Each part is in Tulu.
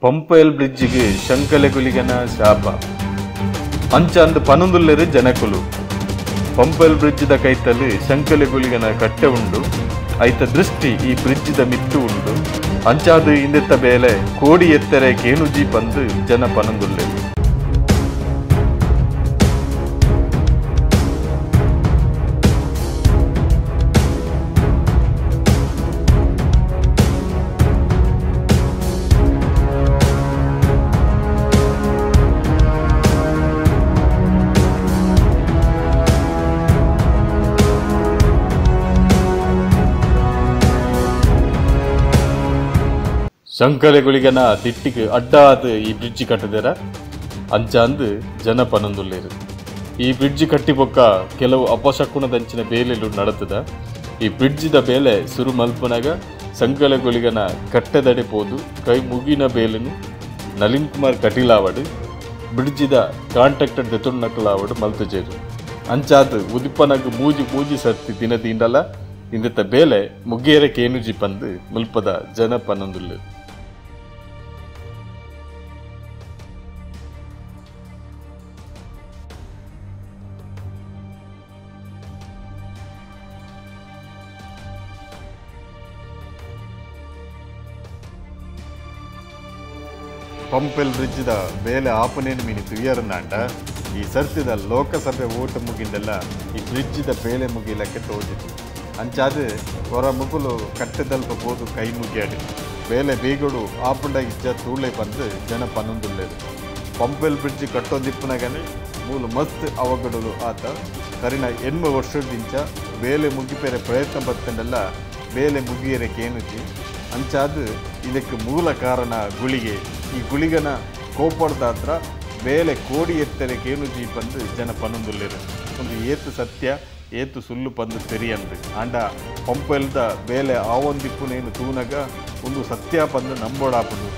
ಪಂಪೆಲ್ ಬ್ರಿಡ್ಜಿಗೆ ಶಂಕಲೆ ಗುಲಿಗನ ಶಾಪ ಅಂಚಂದು ಪನೊಂದುಲ್ಲೆರ್ ಜನಕುಲು. ಪಂಪೆಲ್ ಬ್ರಿಡ್ಜ್ದ ಕೈತಲ್ಲಿ ಶಂಕಲೆ ಗುಲಿಗನ ಕಟ್ಟೆ ಉಂಡು, ಐತ ದೃಷ್ಟಿ ಈ ಬ್ರಿಡ್ಜ್ದ ಮಿತ್ತು ಉಂಡು. ಅಂಚಾದು ಇಂದೆತ್ತ ಬೇಲೆ ಕೋಡಿ ಎತ್ತರೆ ಕೇನುಜಿ ಪಂದು ಜನ ಪನೊಂದುಲ್ಲೆರ್. ಶಂಕಲೆ ಗುಳಿಗನ ದಿಟ್ಟಿಗೆ ಅಡ್ಡಾದ ಈ ಬ್ರಿಡ್ಜ್ ಕಟ್ಟದೆರ ಅಂಚಾಂದು ಜನ ಪನೊಂದುಲ್ಲೆರ್. ಈ ಬ್ರಿಡ್ಜ್ ಕಟ್ಟಿಬೊಕ್ಕ ಕೆಲವು ಅಪಶಕುನದಂಚಿನ ಬೇಲೆಲು ನಡತದ. ಈ ಬ್ರಿಡ್ಜ್ದ ಬೇಲೆ ಸುರು ಮಲ್ಪನಾಗ ಸಂಕಲೆ ಗುಳಿಗನ ಕಟ್ಟೆದಡೆ ಪೋದು ಕೈ ಮುಗಿನ ಬೇಲೆನು ನಳಿನ್ ಕುಮಾರ್ ಕಟೀಲಾವಡು ಬ್ರಿಡ್ಜಿದ ಕಾಂಟ್ರಾಕ್ಟರ್ ದೆತೊನ್ನಕಲಾವಡು ಮಲ್ತಜೇರು. ಅಂಚಾದು ಉದಿಪ್ಪನಾಗ ಮೂಜಿ ಮೂಜಿ ಸರ್ತಿ ದಿನ ದಿಂಡಲ ಇಂದೆತ್ತ ಬೇಲೆ ಮುಗ್ಗೇರೆ ಕೇನುಜಿ ಪಂದು ಮುಲ್ಪದ ಜನ ಪನೊಂದುಲ್ಲೆರ್. ಪಂಪೆಲ್ ಬ್ರಿಡ್ಜ್ದ ಬೇಲೆ ಆಪನೇನು ಮೀನಿ ತುಯ್ಯರನಾಂಡ ಈ ಸರ್ತಿದ ಲೋಕಸಭೆ ಓಟು ಮುಗಿಂದೆಲ್ಲ ಈ ಬ್ರಿಡ್ಜ್ದ ಬೇಲೆ ಮುಗಿಲಕ್ಕೆ ತೋಜಿತು. ಅಂಚಾದು ಹೊರ ಮುಗುಲು ಕಟ್ಟೆದಲ್ಪ ಪೋದು ಕೈ ಮುಗಿಯಾಡು ಬೇಲೆ ಬೇಗಡು ಆಪುಂಡ ಇಜ್ಜ ತೂಳೆ ಬಂದು ಜನ ಪನೊಂದುಲ್ಲೆರ್. ಪಂಪೆಲ್ ಬ್ರಿಡ್ಜ್ ಕಟ್ಟೊಂದಿಪ್ಪುನಗನೆ ಮೂಲು ಮಸ್ತ್ ಅವಗಡಲು ಆತ ಕರಿನ 80 ವರ್ಷದಿಂಚ ಬೇಲೆ ಮುಗಿಪೆರೆ ಪ್ರಯತ್ನ ಬತ್ತಂಡೆಲ್ಲ ಬೇಲೆ ಮುಗಿಯರೆ ಕೇನುಜಿ. ಅಂಚಾದು ಇದಕ್ಕೆ ಮೂಲ ಕಾರಣ ಗುಳಿಗೆ. ಈ ಗುಳಿಗನ ಕೋಪಡ್ದಾತ್ರ ಬೇಲೆ ಕೋಡಿ ಎತ್ತರೆ ಕೇನುಜಿ ಪಂದು ಜನ ಪನೊಂದುಲ್ಲೆರ್. ಒಂದು ಏತು ಸತ್ಯ ಏತು ಸುಳ್ಳು ಪಂದು ತೆರಿಯಂದು ಆಂಡ ಪಂಪೆಲ್ದ ಬೇಲೆ ಆವೊಂದಿಪ್ಪುನೇನು ತೂನಗ ಒಂದು ಸತ್ಯ ಪಂದು ನಂಬೋಡಾಪುಂಡು.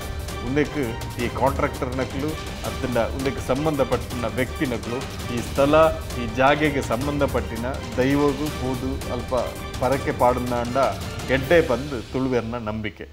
ಉಂದಕ್ಕೆ ಈ ಕಾಂಟ್ರಾಕ್ಟರ್ ನಕಲು ಅತ್ತಂಡ ಉಂದಕ್ಕೆ ಸಂಬಂಧಪಟ್ಟಿನ ವ್ಯಕ್ತಿ ನಕಲು ಈ ಸ್ಥಳ ಈ ಜಾಗೆಗೆ ಸಂಬಂಧಪಟ್ಟಿನ ದೈವಗೂ ಪೋದು ಅಲ್ಪ ಪರಕೆ ಪಾಡುನಾಂಡ ಎಡ್ಡೆ ಬಂದು ತುಳುವೆರ್ನ ನಂಬಿಕೆ.